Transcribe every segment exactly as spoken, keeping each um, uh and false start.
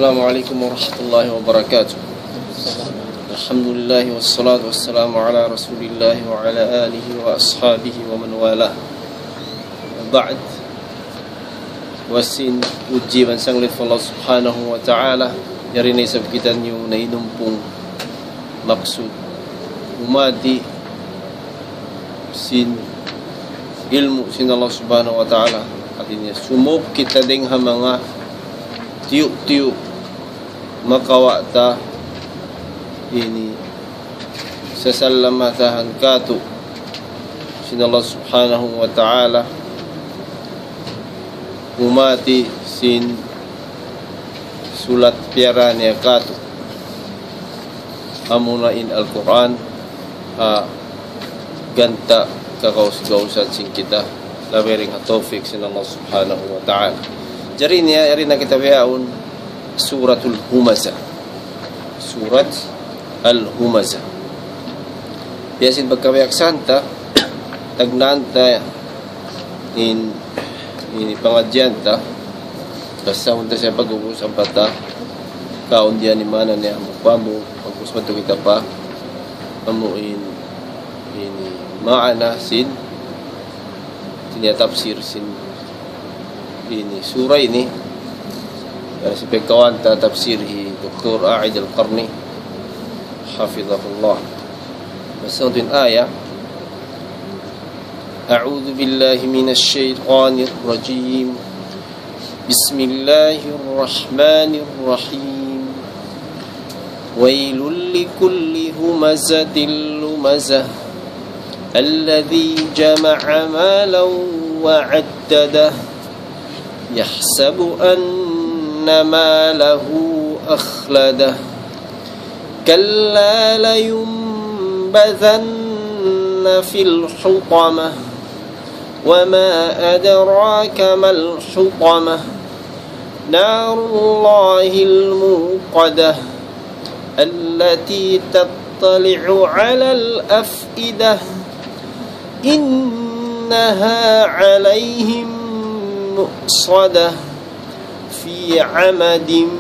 السلام عليكم ورحمة الله وبركاته. الحمد لله والصلاة والسلام على رسول الله وعلى آله وأصحابه ومن والاه. بعد. Wasin puji man sanglit Allah Subhanahu wa Ta'ala. Yari na isab kitaniyu na inumpung maksud umati sin ilmu' sin Allah Subhanahu wa Ta'ala. Hati niya, sumuk kita dayng ha manga tiyu'-tiyu' makawa' ta ini sasalamatan katu' sin Allah Subhanahu wa Ta'ala, umati sin sulat piyara niya katu'. Amuna in Al-Qur'an, ha, ganta' kagaus-gausan sin kita, labi dayn ha tawfik sin Allah Subhanahu wa Ta'ala. Jari niya, yari na kita bihaun Suratul Humazah. Surat Al-Humazah. Biya' sin pagkabiyaksahan ta, tagnaan ta in, in pangadjian ta, basta unta siya pag-ubus ampa ta kaun diyan in maana niya, amu pa amu, pag-ubus pa tu kita pa, amu in, in maana sin, sin ya tafsir sin ini sura ini, ya, sin pagkawan ta tafsir hi Doktor A'id Al-Qarni, hafizahullah. Basta unta in ayat, أعوذ بالله من الشيطان الرجيم. بسم الله الرحمن الرحيم. ويل لكل همزة لمزة. الذي جمع مالا وعدده. يحسب أن ماله أخلده. كلا لينبذن في الحطمة. وما أدراك ما الحطمة. نار الله الموقدة. التي تطلع على الأفئدة. إنها عليهم مؤصدة. في عمد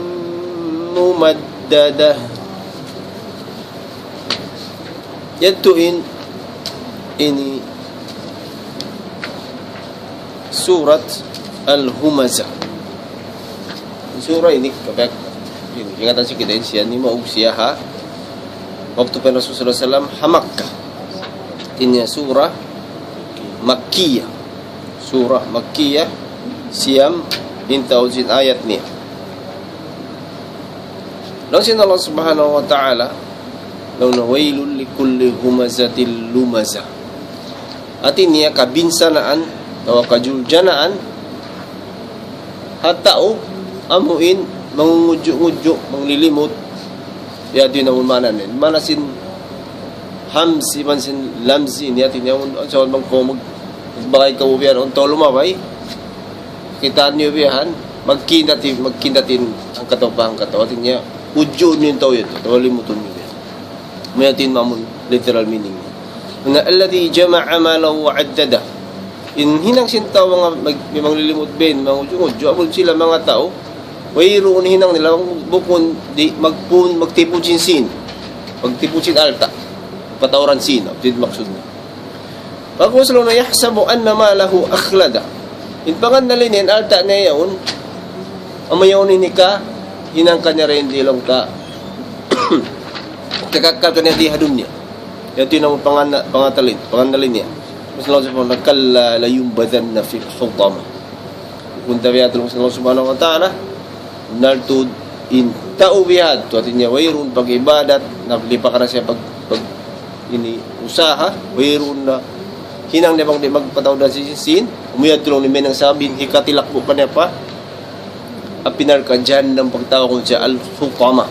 ممددة. Yadtu in, ini Surat Al-Humazah. Sura ini, kabak, ini, ingatan sin kita in siya, ini maug siya ha waktu pa in Rasul sallallahu alayhi wasallam ha Makkah. Ini sura Makkiyah. Sura Makkiyah, siyam in taud sin ayat niya. Laung sin Allah Subhanahu wa Ta'ala, laung niya, ويل لكل همزة لمزة. Hati niya kabinsanaan, atawa kajuljanaan, ha tau amu in mangungudju'-ngudju', manglilimut, ya, di' na maana niya. Maana sin hamzi, iban sin lamzi, niya, hati niya, un-, sa' bang kaw mag-, magbagay kaw biya' yan, un tau lumabay, kitaa niyu biya' yan, magkindat, magkindat in hangkatau pa hangkatau. Hati niya, udjuun niyu in tau yadtu, atawa limutun niyu biya' yan. Amu yan in maana literal meaning niya. Na الذي جمع مالا وعدده. In hinang sin tau manga mag-, manglilimut biya' yan, mangudju'-ngudju', amun sila manga tau, wayruun hinang nila bukun di' magpun, magtipun sin sīn. Magtipun sin alta'. Patauran sīn, amu yan in maksud niya. Pag'ubus laung niya, يحسب أن ماله أخلده. In pangannal niya, in alta' niya yaun, amu yaun in hikahinang kaniya dayn di laung ta. Kakakkal kaniya di ha dunya. Yadtu in amu panganna-, pangatalin, pangannal niya. Pag'ubus laung niya, كلا لينبذن في الحطمة. Bukun ta biya' ha tulung sin Allah Subhanahu wa Ta'ala, naltud in tau biya' ha yadtu, hati niya wayruun pag-ibadat, naglipakan na siya pag, pag, ini usaha, wayruun na hinang niya bang di' magpataud sin sīn, amu yan in laung niya mahinang sabab in hikatilak bu pa niya pa api narka' jahannam pagtawagun siya Al-Hutamah.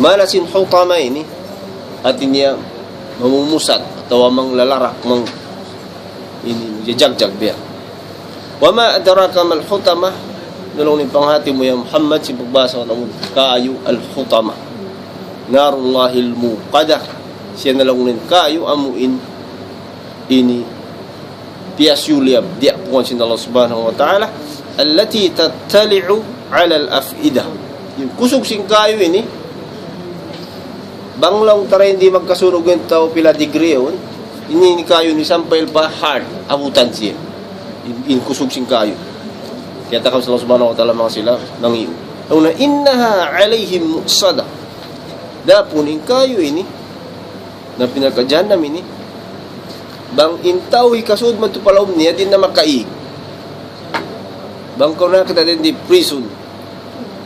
Maana sin Hutamah ini, hati niya mamumusat, atawa manglalarak, mang-, ini, jagjag biya' yan. وما أدراك ما الحطمة. Na laung niya, panghati mu ya Muhammad, sin pagbahasa namu' kaayu Al-Hutamah. نار الله الموقدة. Siya na laung niya kaayu amu in ini piyasyu liyab, diyaak sin Allah Subhanahu wa Ta'ala, التي تطلع على الأفئدة. In kusug sin kayu ini, bang laung ta dayn di magkasurug in tau pila degree yaun, ini, ini kayu ini sampay pa heart, abutan siya. In, in kusug sin kayu. Kaya takam sa Allah Subhanahu wa Ta'ala manga sila, nangiyu. Laung niya, إنها عليهم مؤصدة. Adapun in kayu ini, na pinaka jahannam ini, bang in tau hikasud madtu pa lawm niya, di' na makaig. Bang kaw nakakita' dayn di prison,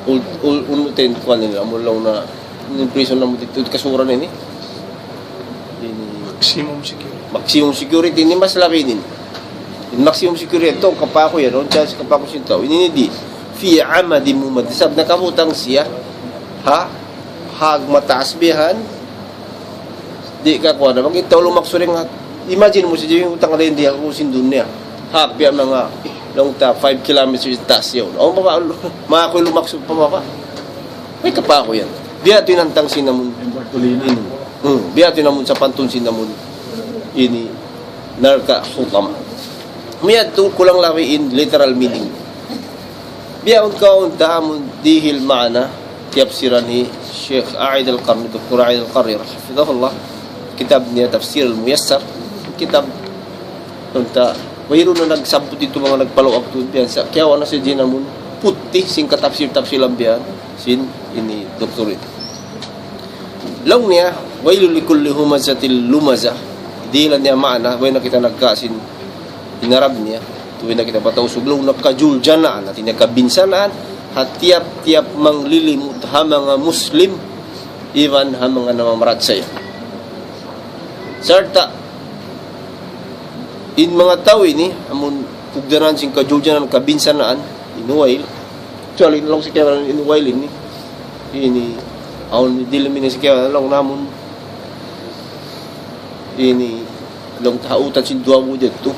ul-, ul-, unu ten kuwan nila, amu laung na, in prison na mu didtu, kasuran ini. Ini maximum security. Maximum security ini mas labi ini. In maximum security ini, kapaku yan, no chance kapaku sin tau. Ini, ini di, في عمد ممدد. Sabab nakabutang siya, ha? Ha mataas bihan, di' ka kuwan na, bang in tau lumaksu dayn ha, imagine mu sa, utang dayn di ha kusug sin dunya. Hapdi' manga, laung ta five kilometers taas yaun. O, baba, ma aku lumaksu pa baba. Way kapaku yan. Biya' ha yan in hantang sin amun. Yung Bartolina. Hmm. Biya' ha yan in amun sapantun sin amun. Ini, narka' hutam. Miyadtu kulang labi in literal meaning. Biya' ha yan kaun ta amun dihil maana, tiyapsiran hi Sheikh A'id Al-Qarni, Doktor A'id Al-Qarni, hafidhahullah. Kitab niya Tafsir Al-Muyassar. Kitab, unta, wayruun na nagsabbut didtu manga nagpalaw waktu biya' sa, kiyawa' na siya dayn amun puti, sin katapsir-tapsiran biya' sin ini doktor ini. Laung niya, ويل لكل همزة لمزة. Dihilan niya maana, way na kita nagkasi in Arab niya, way na kita pa Tausug, laung niya kajuljanaan, hati niya kabinsanaan, ha tiyap-tiyap manglilimut ha manga Muslim, iban ha manga namamarachaya. Sarta', in manga tau ini, amun pugdanan sin kajuljanaan, kabinsanaan, in wayl, actually, laung sin kiyawa' in wayl ini, ini, awn dihilan niya sin kiyawa' laung niya amun, ini, laung ta ha utan sin duwa mu didtu.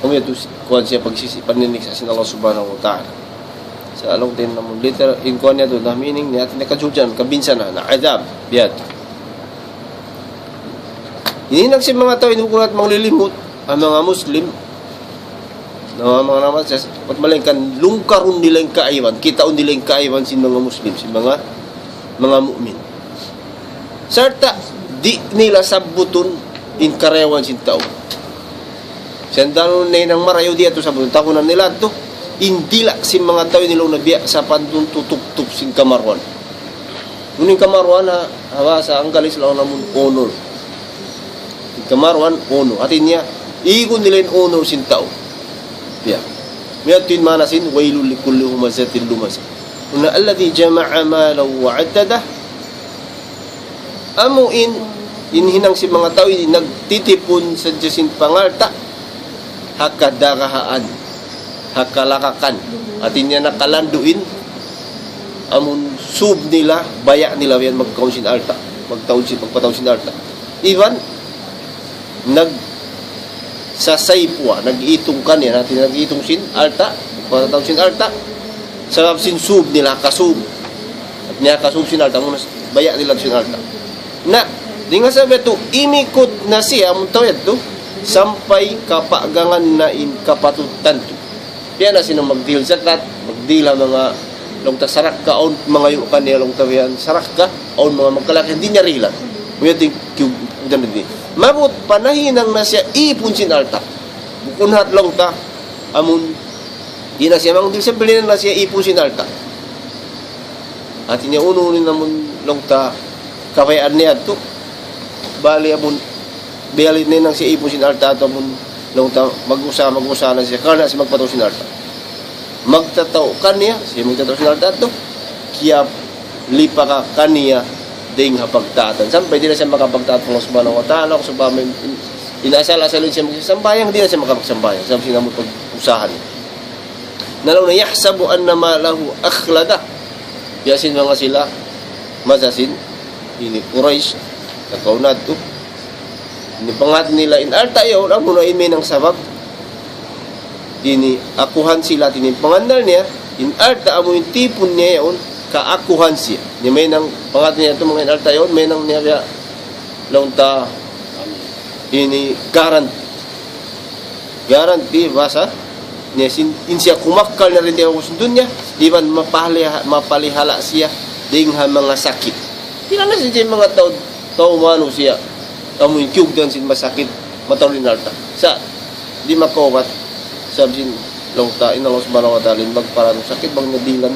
Amu yadtu, kuwan siya pagsisi, paniniksa' sin Allah Subhanahu wa Ta'ala. Sa' laung ta in amun literal, in kuwan niya tu, na meaning niya, hati niya kajuljanaan, kabinsanaan, na adhab, biya' ha yan. Ini na sin manga tau, ini kurat manglilimut, ha manga Muslim, na manga namamarachaya, bat malayngkan lungkarun nila in kaayuhan, kitaun nila in kaayuhan sin manga Muslim, sin manga, manga mu'min. Sarta' di' nila sabbutun in karayawan sin tau. Sa' in tau nahinang marayaw di' yadtu sabbutun. Takunan nila yadtu, in dila' sin manga tau ini laung niya biya' sapantun tutuptup sin kamaruan. Unu in kamaruan ha, ha bahasa Anggalis laung niya amun honor. In kamaruan honor. Hati niya, igun nila in honor sin tau. Ya. Miyadtu in maana sin, ويل لكل همزة لمزة. Laung niya, الذي جمع مالا وعدده. Amu in, in hinang sin manga tau ini nagtitipun sadja sin pangalta', ha kadarahaan, ha kalakakan. Hati niya nakalandu' in, amun sub nila, baya' nila yan magkaun sin alta', magtaun sin, magpataun sin alta'. Iban, nag-, sasaypuwa, nag-itung kaniya, hati nag-itung sin alta', magpataun sin alta', sabab sin sub nila, kasub. Hati niya kasub sin alta', amun baya' nila sin alta'. Na, dayn ha sabab yadtu, imikut na siya, amun tau yadtu, sampay kapagangan na in kapatutan tu. Biya' na sin magdihil zakat, magdihil ha manga laung ta sarakka, awn mangayu' kaniya laung ta biya' yan sarakka, awn manga magkalakihan, di' niya dihilan. Amu yadtu in kiyugdan di. Maabut pa nahinang na siya ipun sin alta'. Bukun hat laung ta, amun, di' na siya mangdihil, sampay na siya ipun sin alta'. Hati niya unu-unu in amun laung ta kabayaan niya yadtu. Bali amun, bali nahinang siya ipun sin alta' yadtu amun laung ta mag-usaha, mag-usaha na siya. Karna' siya magpatau sin alta'. Magtatau kaniya, siya magtatau sin alta' yadtu. Kiyalipaka kaniya dayn ha pagtaatan. Sampay di' na siya makapagtaat pa Allah Subhanahu wa Ta'ala. Sabab in, in asal-asal in siya magsambahayang, di' na siya makapagsambahayang. Sabab sin amun pag-usaha niya. Na laung niya, يحسب أن ماله أخلده. Biya' sin manga sila, masa sin, ini Quraysh, nakauna yadtu. Ini pangat nila in alta' yaun, amu na in mahinang sabab. Ini akuhan sila, ini pangannal niya, in alta' amu in tipun niya yaun, kaakuhan siya. Ini mahinang pangat niya yadtu, manga in alta' yaun, mahinang niya biya', laung ta, ini guarantee. Guarantee, bahasa niya sin, in siya kumakkal na dayn ha dunya, iban mapahali-, mapalihala siya dayn ha manga sakit. Di' na siya manga tau, tau manusiya', amu in kiyugdan sin masakit, mataud in alta'. Sa', di' makaubat, sabab sin laung ta, in Allah Subhanahu wa Ta'ala, in magpara sin sakit, bang niya dihilan,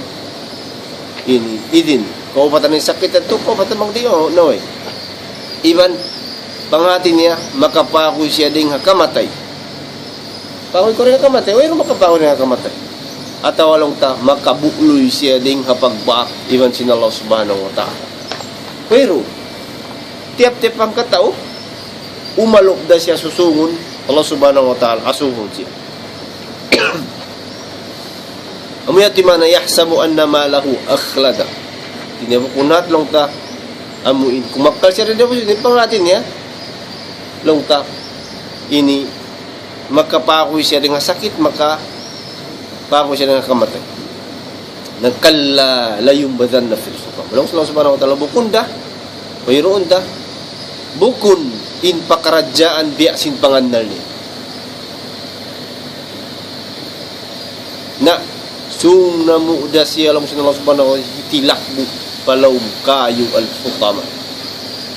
ini, idin. Kaubatan in sakit yadtu, kaubatan bang di', oh, no, eh. Iban, panghati niya, makapakuy siya dayn ha kamatay. Pakuy ku dayn ha kamatay, wayruun makapakuy dayn ha kamatay. Atawa laung ta, makabu'luy siya dayn ha pagbaak, iban sin Allah Subhanahu wa Ta'ala. Wayruun. Tiyap-tiyap hangkatau, umalup da siya susungun, Allah Subhanahu wa Ta'ala, asubuhun siya. Amu yadtu in maana, يحسب أن ماله أخلده. Di' niya bukun hat laung ta, amu in kumakkal siya dayn ha dunya, panghati niya, laung ta, ini, makapakuy siya dayn ha sakit, makapakuy siya dayn ha kamatay. Na كلا لينبذن في الحطمة. Laung sin Allah Subhanahu wa Ta'ala, bukun da, wayruun da, bukun in pakaradjaan biya' sin pangannal niya. Na, sung namu' da siya laung sin Allah Subhanahu wa Ta'ala, hitilakbu' pa lawm kayu al-hutama.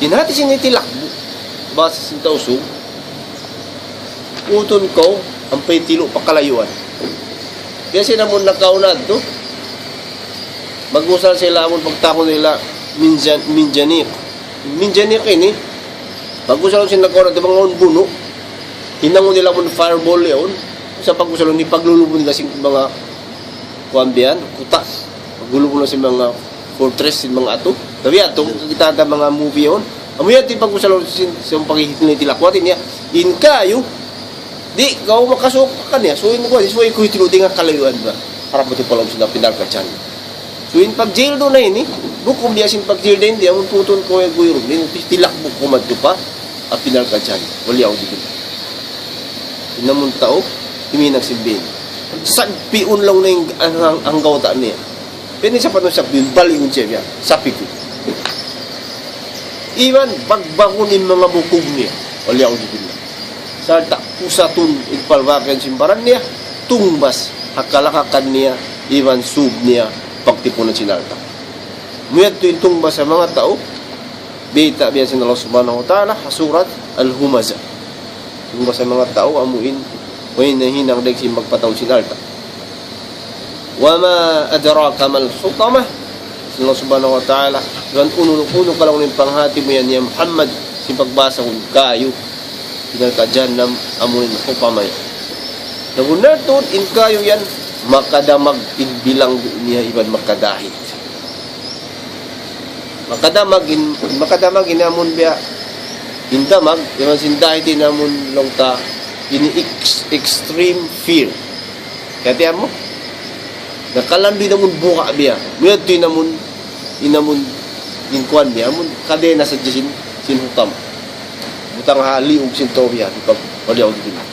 In hati sin hitilakbu', bahasa sin Tausug, utun kaw, ampa hitilu' pa kalayuan. Biya' sin amun nakauna yadtu, mag-usal sila amun pagtawagun nila minjan-, minjaniq. Minjaniq ini, pag-usal sin nakauna yadtu, bang awn bunu', hinangun nila amun fireball yaun, sa' pag-usal ini, paglulubun nila sin manga kuwan biya' yan, kuta'. Paglulubun nila sin manga fortress, sin manga atu. Tabi' atu, kita' ta manga movie yaun. Amu yan, di' pag-usal sin, sin pag-ihit nila tilakbu', hati niya, in kayu, di' kaw makasuuk kaniya. So, in kuwan, so, in kuwan, hitilu' dayn ha kalayuan ba. Harap mu tu palam sin api narka' jahannam. So, in pagjihil duun na ini, bukun biya' sin pagjihil dayn di, amun tutun kaw ha guyur, in tilakbu' kaw madtu pa api narka' jahannam. Wal iyadhu billah. In amun tau, himinang sin bin. Sagpiun laung niya in ang-, ang-, anggawta' niya. Pwede sa' pa nun sagpiun, baliun siya biya'. Sapiku. Iban, bagbagun in manga bukug niya. Wal iyadhu billah. Sarta' pusatun in palbakan sin baran niya, tungbas ha kalakakan niya, iban sūb niya, pagtipunan sin alta'. Amu yadtu in tungbas ha manga tau, bayta' biya' sin Allah Subhanahu wa Ta'ala, ha surat Al-Humazah. Tungbas ha manga tau, amu in, way na hinang dayn sin magpataud sin alta'. وما أدراك ما الحطمة. Sin Allah Subhanahu wa Ta'ala, iban unu-unu ka laung in panghati mu yan, ya Muhammad, sin pagbasa kun kayu, api narka' jahannam, amu in hutama yan. Na bunnal tuud, in kayu yan, makadamag in bilanggu' niya, iban makadahit. Makadamag in, makadamag in amun biya', in damag, iban sin dahit in amun laung ta, in ex-, extreme fear. Kati amu? Nakalandu' in amun buka' biya'. Amu yadtu in amun, in amun, in kuwan biya', amun kadena sadja sin, sin hutama. Butang ha liug sin tau biya', di' pa, wal iyadhu billah.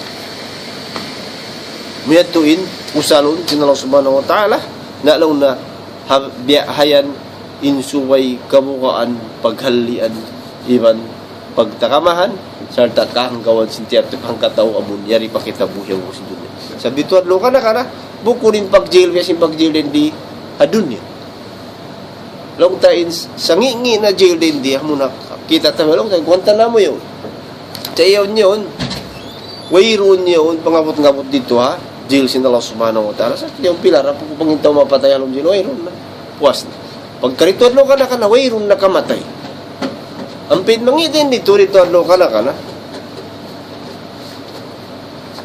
Amu yadtu in usalun sin Allah Subhanahu wa Ta'ala, na laung na ha-, biya' ha yan in subay kabukaan, paghallian, iban pagtakamahan, sarta' kahanggawan sin tiyap-tiyap hangkatau amun yari pa kita buhi' ha sin dunya. Sabab didtu adlaw kana-kana, bukun in pagjihil biya' sin pagjihil dayn di ha dunya. Laung ta in sangi'-ngi' na jihil dayn di, amun ha, kita' ta laung ta, Guantanamo yaun. Sa' yaun yaun, wayruun yaun, pangabut-ngabut didtu ha, jihil sin Allah Subhanahu wa Ta'ala. Sa' yaun pila ra, bang in tau mapatay ha lawm jihil, wayruun na. Puas na. Pagka didtu adlaw kana-kana, wayruun na kamatay. Ampin mangi' dayn didtu, didtu adlaw kana-kana.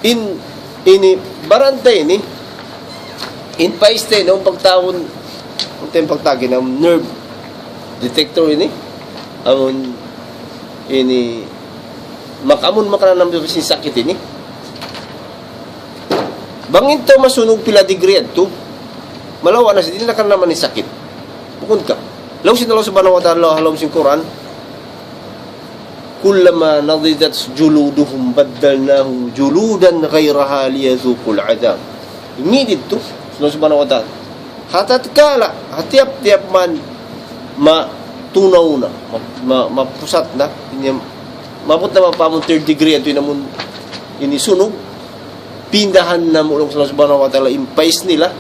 In, ini, baran ta ini, in paista ini, in pagtawagun, in pagtawagun, nerve detector ini, amun, ini, mak-, amun makananam sin sakit ini. Bang in tau masunug pila degree yadtu, malawa' na siya, di' na kananaman in sakit. Bukun ka. Laung sin Allah Subhanahu wa Ta'ala, ha lawm sin Qur'an, كلما نضجت جلودهم بدلناهم جلودا غيرها ليذوقوا العذاب. Ini didtu, sin Allah Subhanahu wa Ta'ala. Ha tatkala, ha tiyap-tiyap man, matunaw na, ma-, ma-, mapusat na, ini, maabut na mapamun third degree, yadtu in amun, ini sunug, pindahan namu' laung sin Allah Subhanahu wa Ta'ala in pais nila,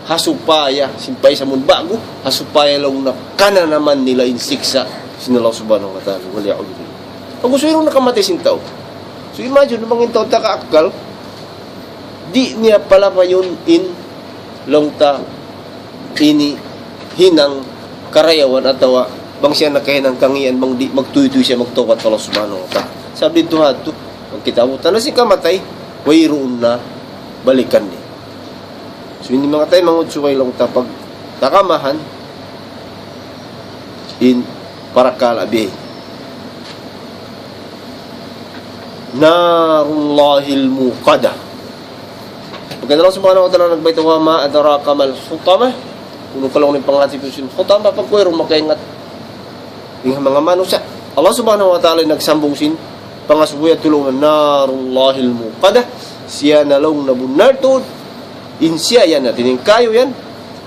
ha supaya, sin pais amun ba'gu, ha supaya laung niya kananaman nila in siksa' sin Allah Subhanahu wa Ta'ala. Wal iyadhu billah. Pag-usuy nakamatay sin tau. So imagine, bang in tau taga akkal, di' niya palapayun in laung ta ini hinang karayawan atawa bang siya nakahinang kangīan bang di' magtūy-tūy siya magtawbat pa Allah Subhanahu wa Ta'ala. Sabab didtu ha yadtu, pagkita' mu tana sin kamatay, wayruun na balikan niya. So, ini manga taymanghud, subay laung ta pagtakamahan in parakala' biya' ini. Narullahil muqadah. Pagka Allah Subhanahu wa Ta'ala nagbayta', "Wa ma adraka mal hutamah." Unu ka laung in panghati sin hutamah, pagkuway ru makaingat. Dayn ha manga manusiya'. Allah Subhanahu wa Ta'ala nagsambung sin pangasubu yadtu laung, "Narullahil muqadah." Siya na laung niya bunnal tuud. In siya yan, hāti niya in kayu yan.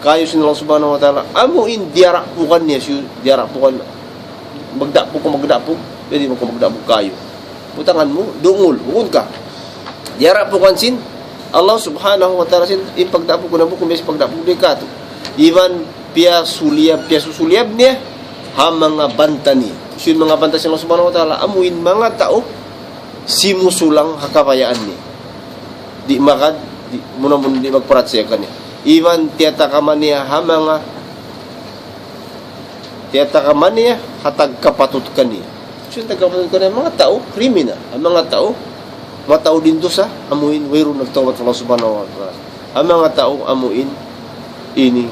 Kayu sin Allah Subhanahu wa Ta'ala. Amu in diyarapukan niya, siyu diyarapukan. Magdapuk ka, magdapuk. Pwede mu ka magdapuk kayu. Butangan mu, dungul, bukun ka. Diyarapukan sin Allah Subhanahu wa Ta'ala sin, in pagdapuk ku na bukun, biya' sin pagdapuk di' katu'. Iban piyasuliyab, piyasusuliyab niya, ha manga banta niya. Sin manga banta sin Allah Subhanahu wa Ta'ala, amu in manga tau, simusulang ha kabayaan niya. Di' magad, di', muna-muna di' magparachaya kaniya. Iban tiyatakaman niya ha manga, tiyatakaman niya ha tagkapatut kaniya. So, in tagkapatut kaniya, manga tau kriminal. Manga tau mataud in dusa, amu in wayruun nagtawbat pa Allah Subhanahu wa Ta'ala. Manga tau amu in ini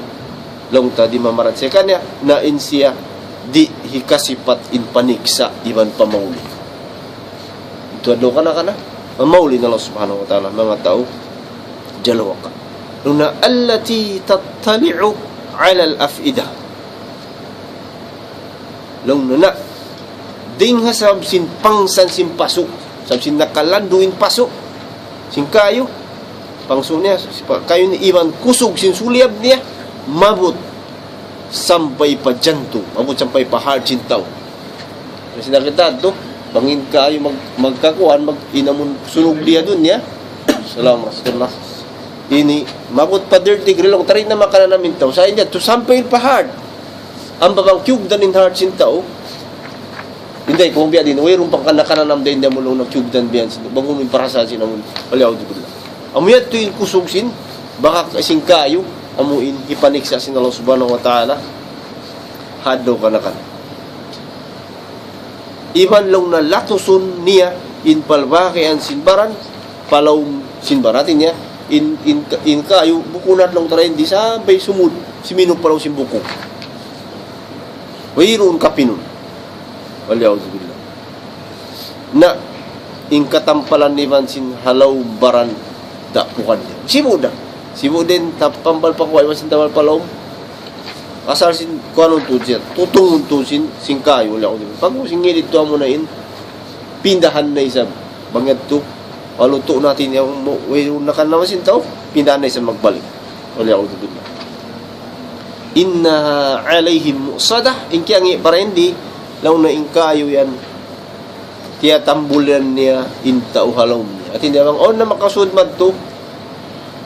laung ta di' mamarachaya kaniya, na in siya di' hikasipat in paniksa' iban pamauli. Itu adlaw kana-kana, pamauli na Allah Subhanahu wa Ta'ala, manga tau jalwaka. Laung niya, "Allati tattali'u 'alal af'idah." Laung niya, dayn ha sabab sin pangsan sin pasu', sabab sin nakalandu' in pasu' sin kayu, pangsu' niya, sin pa-, kayu niya iban kusug sin suliyab niya, maabut sampay pa jantung, maabut sampay pa heart sin tau. Kasi nakita' tu, bang in kayu mag-, magkakuan, mag-, in amun sunog niya dunya. Salam Rasulullah. Ini, maabut pa third degree laung, tari na makananam in tau. Sa' in yadtu sampay pa heart. Ampa bang kiyugdan in heart sin tau, inday, kung biya' diin, wayruun pa nakananam dayn di' mu laung nagkiyugdan biya' sin, bang unu in parasaan sin amun, wal iyadhu billah. Amu yadtu in kusug sin, baka sin kayu, amu in hipaniksa' sin Allah Subhanahu wa Ta'ala, ha adlaw kana-kana. Iban laung niya latusun niya in palbahagian sin baran, pa lawm sin baran, hāti niya, in, in, in kayu, bukun na laung ta dayn di sampay sumud, siminu pa lawm sin bukug. Wayruun kapinun. Wal iyadhu billah. Na, in katampalan iban sin ha lawm baran, dapukan niya. Sibu' da. Sibu' da in tampal pa kuwa' iban sin tampal pa lawm. Asal sin, kuanun tuud siya, tutungun tuud sin, sin kayu, wal iyadhu billah. Pag sin ngilid tuud amuna in, pindahan na isab. Bang yadtu, walutu' na hāti niya, mu-, wayruun na kan naman sin tau, pindahan na isab magbalik. Wal iyadhu billah. Innaha alayhim mu'sadah, in kiyangi' pa dayn di, laung niya in kayu yan, tiyatambulan niya in tau ha lawm niya. Hāti niya bang awn na makasud madtu,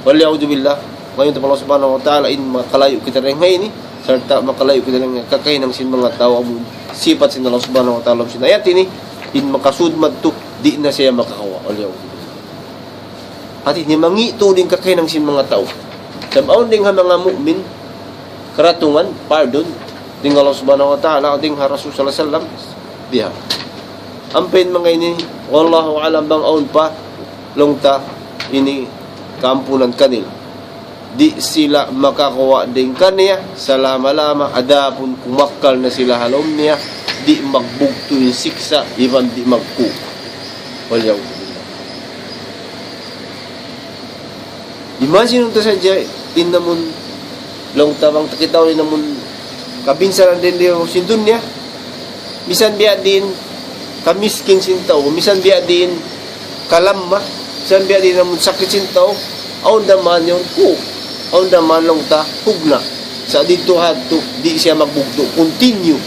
wal iyadhu billah, mayun ta pa Allah Subhanahu wa Ta'ala in makalayu' kita dayn ha ini, sarta' makalayu' kita dayn ha kakahinang sin manga tau amun sipat sin Allah Subhanahu wa Ta'ala sin ayat ini, in makasud madtu, di' na siya makakawa', wal iyadhu billah. Hāti niya mangi' tuud in kakahinang sin manga tau. Sabab awn dayn ha manga mu'min, karatungan, pardon, dayn ha Allah Subhanahu wa Ta'ala, dayn ha Rasul sallallahu alayhi wasallam, biha. Ampa in manga ini, wallahu a'lam bang awn pa, laung ta, ini kaampunan kanila. Di' sila makakuwa' dayn kaniya, salama-lama, adapun kumakkal na sila ha lawm niya, di' magbugtu' in siksa', iban di' magku. Wal iyadhu billah. Imagine unta sadja in amun laung ta bang ta kitaun in amun kabinsanaan dayn di ha sin dunya. Misan biya' diin kamiskin sin tau, misan biya' diin kalamma, misan biya' diin amun sakit sin tau, awn da man yaun ku, awn da man laung ta hugna'. Sa' didtu ha yadtu, di' siya magbugtu', continue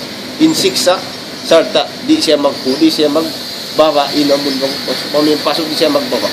in siksa', sarta' di' siya magku, di' siya magbaba' in amun, pamimpasuk di' siya magbaba'.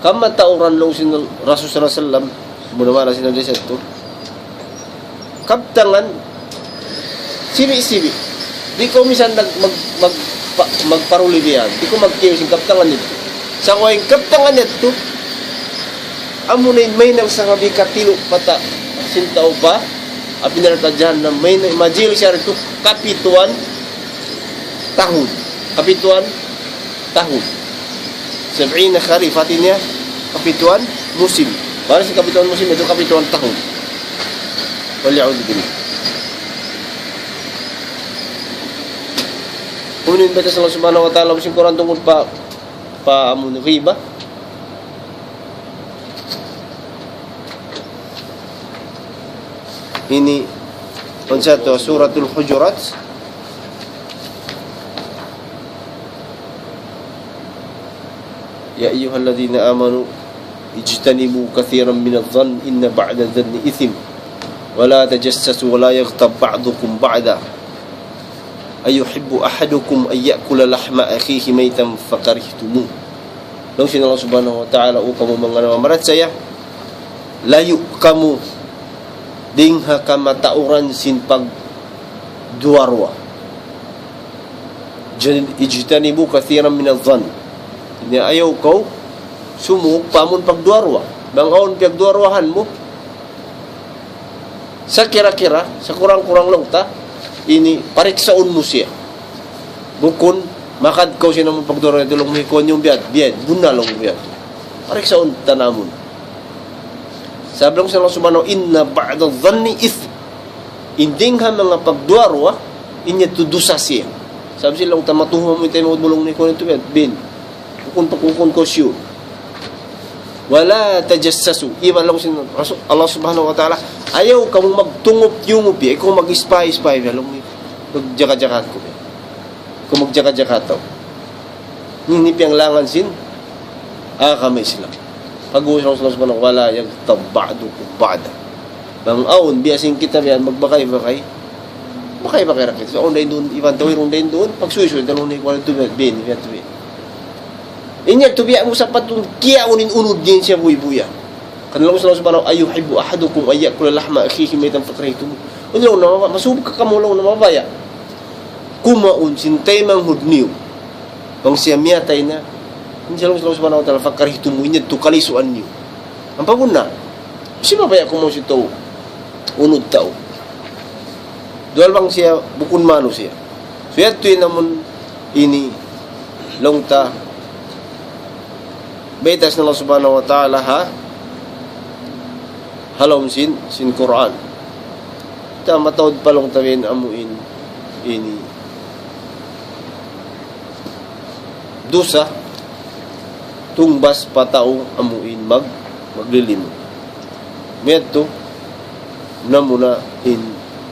Kamatauran laung sin Rasul sallallahu alayhi wasallam, muna-muna sin hadis yadtu. Kabtangan, sibi'-sibi'. Di' kaw minsan nag-, mag-, mag-, pa-, magparuli biya' yan. Di' kaw magkiyaw sin kabtangan yadtu. Sa' way kabtangan yadtu, amu na in mahinang sanga bi katilu' pata' sin tau pa api narka' jahannam, mahinang majil siya yadtu kapituan tahun. Kapituan tahun. Sab'ina kharif, hati niya, kapituan musim. Bang sin kapituan musim yadtu kapituan tahun. Wal iyadhu billah. Amu in bayta' sin Allah Subhanahu wa Ta'ala, sin Qur'an tungud pa, pa amun ghiba. Ini, unsa yadtu, Suratul Hujurat. يا أيها الذين آمنوا اجتنبوا كثيرا من الظن إن بعض الظن إثم ولا تجسسوا ولا يغتب بعضكم بعضا أيحب أحدكم أن يأكل لحم أخيه ميتا فكرهتموه. Laung sin Allah Subhanahu wa Ta'ala, "O kamu manga nagparachaya, layu' kamu dayn ha kamatauran sin pagduwa-ruwa." Jan-, اجتنبوا كثيرا من الظن. Ini ayaw kaw sumūng pa amun pagduwa-ruwa. Bang awn piyagduwa-ruwahan mu, sakira-kira, sakurang-kurang laung ta, ini pariksaun mu siya. Bukun, magad kaw sin amun pagduwa-ruwa, laung mu hi kuwan yan biya' yan, biya' yan, bunnal laung mu biya' yan. Pariksaun ta na amun. Sabab laung sin Allah Subhanahu, إن بعض الظن إثم. In dayn ha manga pagduwa-ruwa, in yadtu dusa siya. Sabab sin laung ta matuhuma mu in taymanghud mu laung niya kuwan yan biya' yan. Bukun pa, bukun kaw sure. ولا تجسسوا. Iban laung sin Rasul, Allah Subhanahu wa Ta'ala, ayaw kamu magtungup-tungup ya, ikaw mag-spy-spy ya, laung niya. Magjaga-jaga kamu. Ikaw magjaga-jaga kamu. Ini piyanglangan sin agama Islam. Pag-uusap Allah Subhanahu wa Ta'ala, ولا يغتب بعضكم بعضا. Bang awn, biya' sin kita biya', magbakay-bakay. Bakay-bakay ra kita. So, awn dayn duun, iban tau, awn dayn duun, pagsuysuy, tanong ni kuwan tu, biya', biya', biya', biya'. Inya tu biya' mu sapatun, kiyaun in unud niya siya buy-buya. Kan laung sin Allah Subhanahu, أيحب أحدكم أن يأكل لحم أخيه ميتا فكرهتموه. Unu laung na maba-, masubuk ka kamu laung na mabaya' kumaun sin taymanghud niyu. Bang siya miyatay na, in siya laung sin Allah Subhanahu wa Ta'ala, فكرهتموه, inya tu kalisuan niyu. Ampa pun na, siya mabaya' kumaun sin tau, unud tau. Duwal bang siya bukun manusiya'. So, yadtu in amun ini laung ta bayta' sin Allah Subhanahu wa Ta'ala ha, ha lawm sin, sin Qur'an. Ta mataud pa laung ta in amu in, ini dusa, tungbas pa tau amu in mag-, maglilimut. Amu yadtu, na muna in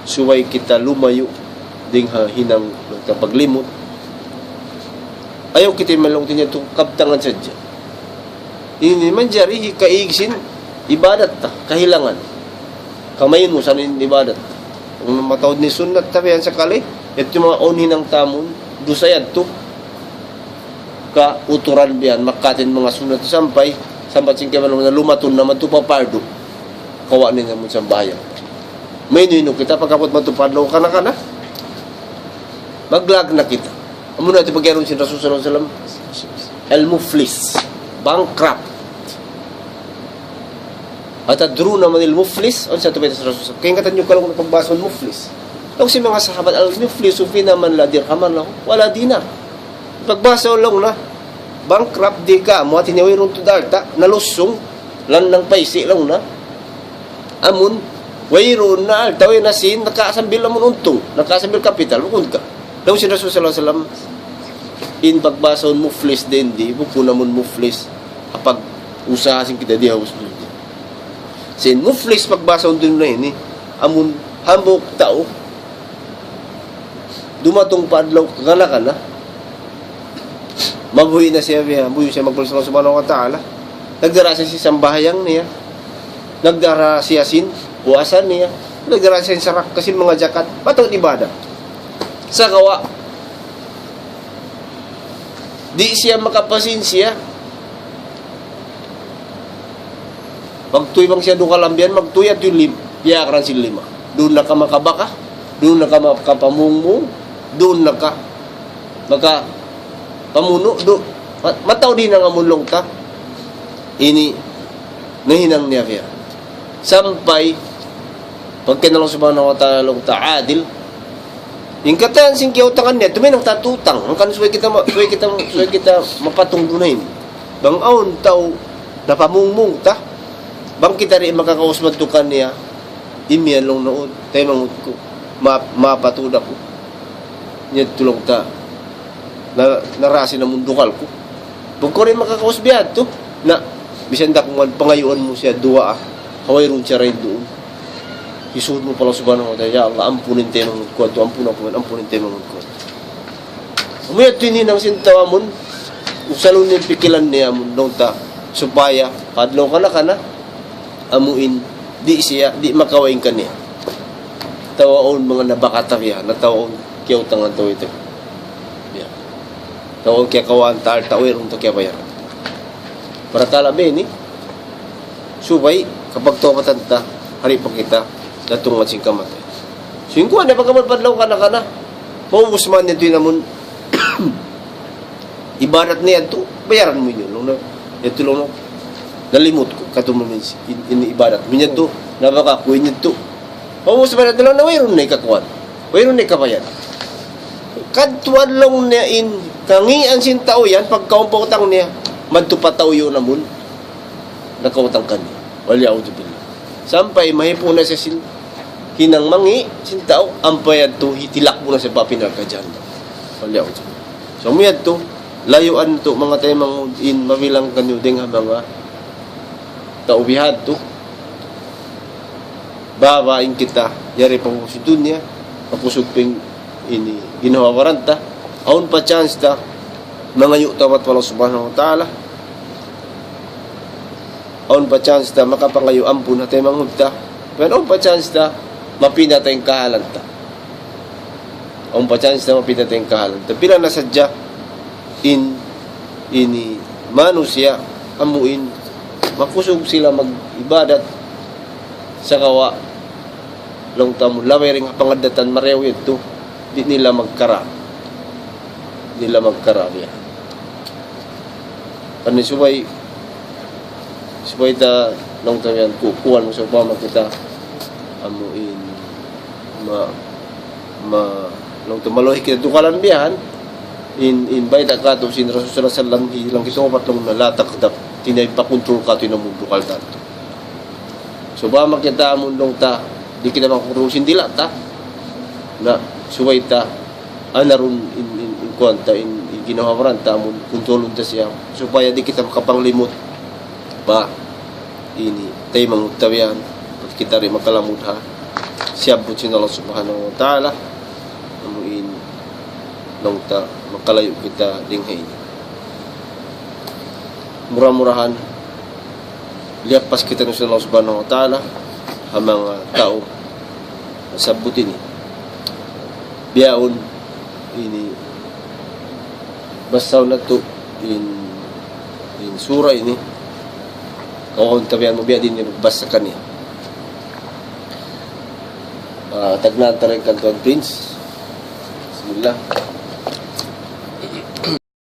subay kita lumayu' dayn ha hinang magkapaglimut. Ayaw kita malungtin niya tu kabtangan sadja. Ini manjari hi kaig sin ibadat ta, kahilangan. Kamaynusan in ibadat. Kung mataud in sunnat ta biya' yan sakali, yadtu manga awn hinang ta amun, dusa yadtu. Kauturan biya' yan, makatin manga sunnat sampay, sambat sin kaibanan na lumatun na madtu pa pardu. Kawa' niya amun sambahayang. Maynu-inu kita pagkabut madtu pa adlaw kana-kana. Maglag na kita. Amu na yadtu pag'iyanun sin Rasul sallallahu alayhi wasallam, المفلس, bankrupt. أتدرون من المفلس؟ Unu sa tuud bayta' sin Rasul. Kaingatan niyu ka laung na pagbahasa muflis. Laung sin manga sahabat, المفلس فينا من لا درهم له ولا دينار. Pagbahasa laung na, bankrupt di' ka, muwat ini wayruun tuud alta', nalusung, lannang paysi' laung na. Amun, wayruun na alta', way na sin, nakasambil amun untung, nakasambil kapital, bukun ka. Laung sin Rasul sallallahu alayhi wasallam, in pagbahasa muflis dayn di, bukun amun muflis, ha pag-usaha sin kita di ha usbul. Sin muflis pagbahasa dunya ini, amun hambuuk tau, dumatung pa adlaw kana-kana, mabuhi' na siya biya', buhi' siya magpul sin Allah Subhanahu wa Ta'ala. Nagdara siya sin sambahayang niya. Nagdara siya sin puasa niya. Nagdara siya sin sarak, kasi manga jakat. Mataud ibadat. Sagawa', di' siya makapasin siya. Magtuy bang siya duwa ka lambiyan, magtuy yadtu lim-, piyakaran sin lima. Duun na ka makabaka, duun na ka makapamungmung, duun na ka makapamunu', du-, ma-, mataud in hinang amun laung ta. Ini, nahinang niya biya'. Sampay, pagka Allah Subhanahu wa Ta'ala laung ta adil, in katan sin kiyautangan niya, tuminang ta tutang. Hangkan subay kita ma-, subay kita, subay kita mapatung dunahin. Bang awn tau napamungmung ta, bang kita di' makakaus madtu kaniya, imiyan laung na, "O, taymanghud ku, ma-, mapatuda ku. Niya tulung ta, na, narasi na mundukal ku." Bang kaw di' makakaus biya' tu, na, misan da kung pangayuan mu siya duwaa, ha wayruun siya dayn duun. Hisuhud mu pa Allah Subhanahu wa Ta'ala, "Ya Allah, ampunin taymanghud ku, atu ampun aku, ampunin taymanghud ku." Amu yadtu in hinang sin tau amun, usalun niya pikilan niya amun, laung ta, supaya, pa adlaw kana-kana, amu in, di' siya, di' makawa' in kaniya. Tau awn manga nabakata biya', na tau awn kiyautangan tau yadtu. Biya'. Tau awn kiyakawaan ta alta', wayruun ta kiyabayad. Parakala' biya' ini, subay kapagtaubatan ta, hari pa kita, datungan sin kamatay. Sin kuwan na pagkamal pa adlaw kana-kana, maubus man yadtu in amun, ibadat niya yadtu, bayaran mu yun. Laung na, yadtu laung na, nalimut ku, katu' mu in, in, in ibadat. Mu yadtu, nabaka ku in yadtu. Maubus man yadtu laung na, wayruun na ikakuwan. Wayruun na ikabayad. Kadtuan laung niya in, kangian sin tau yan, pagkaun pa utang niya, madtu pa tau yun amun, nakautang kaniya. Wal iyadhu billah. Sampay mahipu' na siya sin hinang mangi' sin tau, ampa yadtu hitilak mu na siya pa api narka' jahannam. Wal iyadhu billah. So, amu yadtu, layuan tu manga taymanghud in mabilang kaniyu dayn ha manga tau bihadtu, baba in kita yari pa kusug dunya, pa kusug pin ini ginhawa-baran ta, awn pa chance ta mangayu' tawbat pa Allah Subhanahu wa Ta'ala, awn pa chance ta makapangayu' ampun ha taymanghud ta, awn pa chance ta mapinda ta in kahalan ta. Awn pa chance ta mapinda ta in kahalan ta. Pila na sadja in ini manusiya' amu in makusug sila mag-ibadat sagawa' laung ta amu labay dayn ha pangaddatan marayaw yadtu, di' nila magkara. Di' nila magkara biya'. Karna' subay, subay ta laung ta yan ku-, kuwan mu sawpama kita amu in ma, ma, laung ta maluhi kita dukalan biya' yan, in, in bayta' katu' sin Rasul sallallahu alayhi wasallam, hi-, laung kita upat laung na la taghdab, tinay pakontrol katu' in amu dukal ta. Sawpama kita amu laung ta, di' kita makakontrol sin dila' ta. Na, subay ta, anarun in, in, in kuwan ta, in, in ginhawa-baran ta, amu kontrolun ta siya. Supaya di' kita makapanglimut. Ba, ini, taymanghud ta yan. Kita di' makalamud ha siyabbut sin Allah Subhanahu wa Ta'ala. Amu in, laung ta, makalayu' kita dayn ha ini. Mura-murahan, liyappas kita sin Allah Subhanahu wa Ta'ala ha manga tau sabbut ini. Bihaun ini basahun natu' in, in sura ini. Kawaun tabihan mu biya' diin in basa kaniya. Ah, tagnaan ta dayn kan Tuan Prince. Bismillah.